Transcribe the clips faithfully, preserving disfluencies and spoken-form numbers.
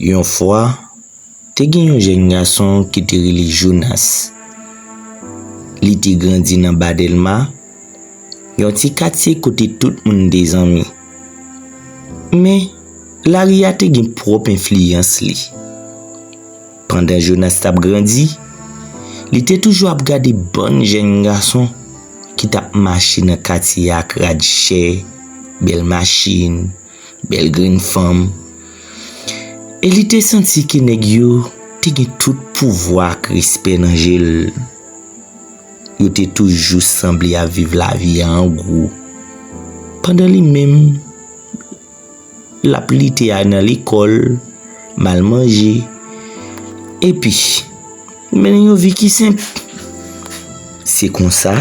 Yon fwa, te gen yon jèn gason ki te rele Jonas. Li te grandi nan Ba Dèlma, yon ti katye kote tout moun te zanmi. Men, lari a te gen pwòp enfliyans li. Pandan Jonas t ap grandi, li te toujou ap gade bann jèn gason ki t ap mache nan katye a ak rad chè, bèl machin, bèl grenn fanm. E li te santi ke nèg yo te gen tout pouvwa ak respè nan je l. Yo te toujou sanble ap viv lavi a an gwo. Pandan li menm, l ap lite al nan lekòl, mal manje, epi mennen yon vi ki senp. Se konsa,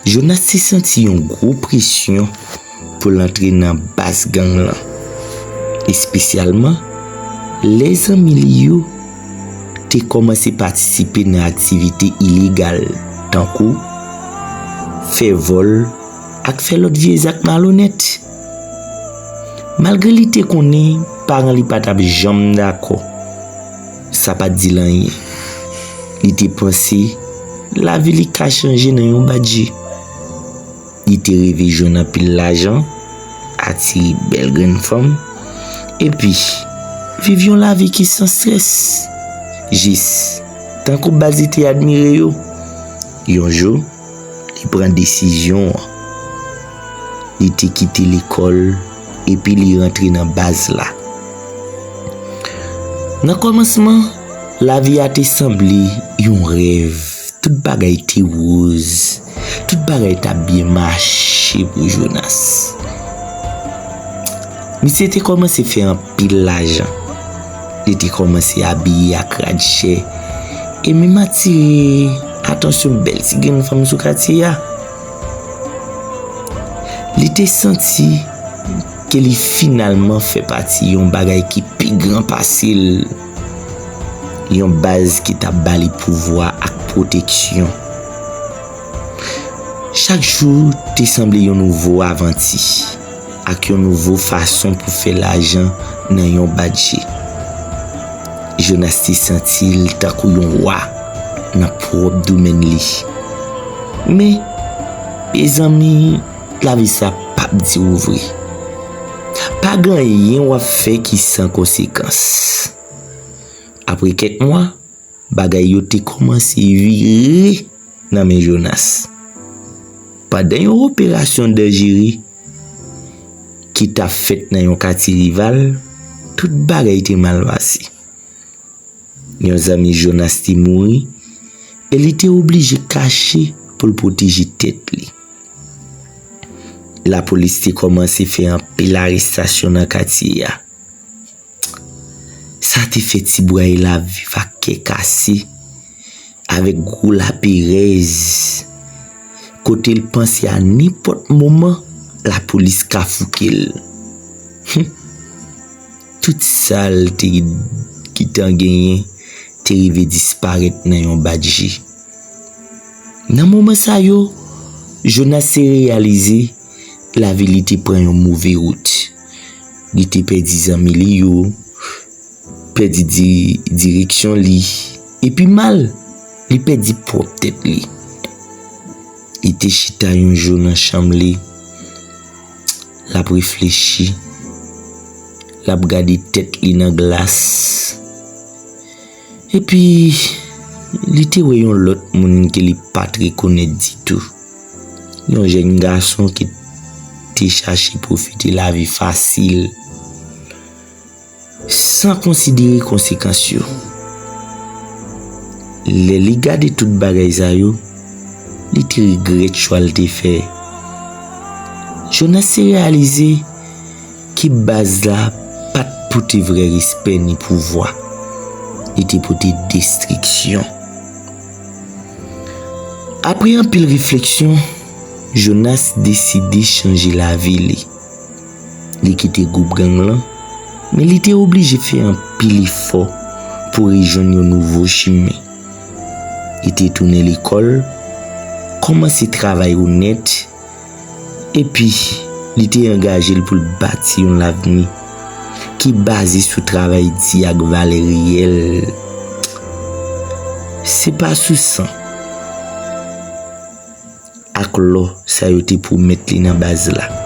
Jonas te santi yon gwo presyon pou l antre nan baz gang lan, espesyalman lè zanmi li yo te kòmanse patisipe nan aktivite ilegal, tankou fè vòl ak fè lòt vye zak malonèt. Malgre li te konnen paran li pa t ap janm dakò, sa pa t di l anyen. Li te panse lavi li ka chanje nan yon bat je. Li te reve jwenn anpil lajan, atire bèl grenn fanm, epi viv yon lavi ki san estrès. Jis tankou baz li te admire yo. Yon jou, li pran desizyon an. Li te kite lekòl epi li rantre nan baz la. Nan kòmansman, lavi a te sanble yon rèv. Tout bagay te woz. Tout bagay t ap byen mache pou Jonas. Misye te kòmanse fè anpil lajan. Li te kòmanse abiye ak rad chè e menm atire atansyon bèl ti grenn fanm sou katye a. Li te santi ke li finalman fè pati yon bagay ki pi gran pase l, yon baz ki t ap ba li pouvwa ak pwoteksyon. Chak jou te sanble yon nouvo avanti ak yon nouvo fason pou fè lajan nan yon bat je. Jonas te santi l tankou yon wa nan pwòp domèn li. Men, mezanmi, lavi sa p ap di w vre. Pa gen anyen w ap fè ki san konsekans. Apre kèk mwa, bagay yo te kòmanse vire nan men Jonas. Pandan yon operasyon danjere ki t ap fèt nan yon katye rival, tout bagay te mal pase. Yon zanmi Jonas te mouri e li te oblije kache pou l pwoteje tèt li. Lapolis te kòmanse fè anpil arestasyon nan katye a. Sa te fè Ti Bway la viv ak kè kase, avèk gwo laperèz, kote l panse a nenpòt moman lapolis ka fouke l. Hum. Tout sa l te gentan genyen te rive disparèt nan yon bat je. Nan moman sa yo, Jonas te reyalize lavi li te pran yon move wout. Li te pèdi zanmi li yo, pèdi di-, direksyon li, e pi mal, li pèdi pwòp tèt li. Li te chita yon jou nan chanm li, l ap reflechi, l ap gade tèt li nan glas. Epi, li te wè yon lòt moun ke li pa t rekonèt ditou. Yon jèn gason ki te chache pwofite lavi fasil, san konsidere konsekans yo. Lè li gade tout bagay sa yo, li te regrèt chwa l te fè. Jonas te reyalize ke baz la pa t pote vrè respè ni pouvwa. Li te pote destriksyon. Apre anpil refleksyon, Jonas deside chanje lavi li. Li kite gwoup gang lan, men li te oblije fè anpil efò pou rejwenn yon nouvo chimen. Li te tounen lekòl, kòmanse travay onèt, epi li te angaje l pou l bati yon lavni ki baze sou travay di ak valè reyèl. Se pa sou san ak lò sa yo te pwomèt li nan baz la.